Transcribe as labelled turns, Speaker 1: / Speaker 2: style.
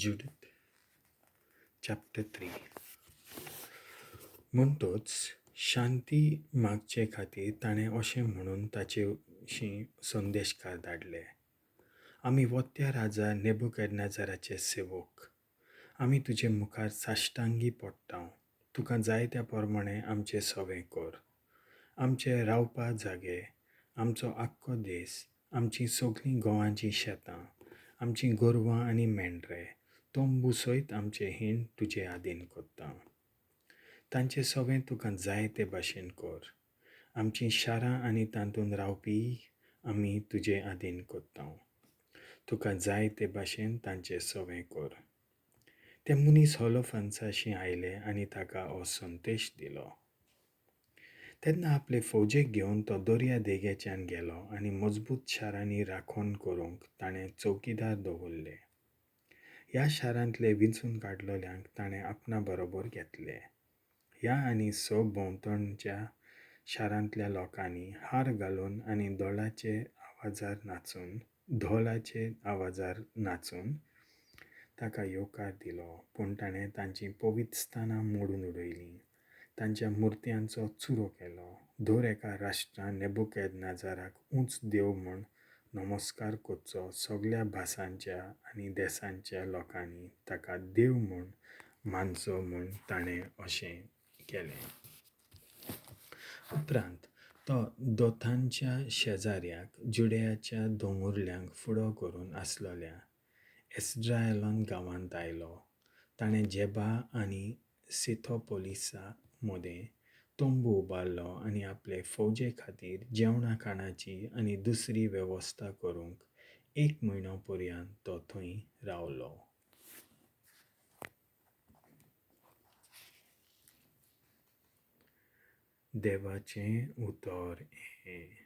Speaker 1: Judith chapter 3. म्हणटच शांती मागचे खातीर ताणें अशें म्हणून ताचे विशीं संदेशकार धाडले, आमी वत्या राजा नेबुकदनेझराचे सेवक. आमी तुजे मुखार साश्टांगी पडटा. तुका जाय त्या प्रमाणें आमचें सवें कर. आमचे रावपा जागे, आमचो आख्खो देस, आमचीं सगळीं गंवाचीं शेतां, आमचीं गोरवां आनी मेंढरे, तंबू सयत आमचें हीण तुजे आदीन करता. तांचें सवें तुका जाय ते भाशेन कर. आमचीं शारां आनी तातूंत रावपी आमी तुजे आदीन करता. तुका जाय ते भाशेन तांचें सवें कर. ते मनीस होलोफन्साशी आयले आनी ताका हो संदेश दिलो. तेन्ना आपले फौजेक घेवन तो दर्या देगेच्यान गेलो आनी मजबूत शारांनी राखण करूंक ताणें चौकीदार दवरले. ह्या शारांतले विंचून काडलेल्यांक ताणें आपणा बरोबर घेतले. ह्या आनी भोंवतणच्या शारांतल्या लोकांनी हार घालून आनी धोलाचे आवाजार नाचून ताका येवकार दिलो. पूण ताणें तांचीं पवित्रस्थानां मोडून उडयलीं, तांच्या मुर्त्यांचो चुरो केलो. दर एका राष्ट्रान नेबुकदनेझराक उंच देव म्हूण नमस्कार करचो. सगल्या भासांच्या आनी देसांच्या लोकांनी ताका देव म्हूण मानचो म्हूण ताणें अशें केलें. उपरांत तो दोथानच्या शेजाऱ्याक जुडेयाच्या दोंगुर्ल्यांक फुडो करून आसलेल्या एस्ड्रायलॉन गांवांत आयलो. ताणें जेबा आनी सिथोपोलिसा मदें तंबू उबारलो आनी आपले फौजे खातीर जेवणा खाणाची आनी दुसरी वेवस्था करूंक 1 म्हयनो पर्यंत तो थंय रावलो. देवाचें उतर हें.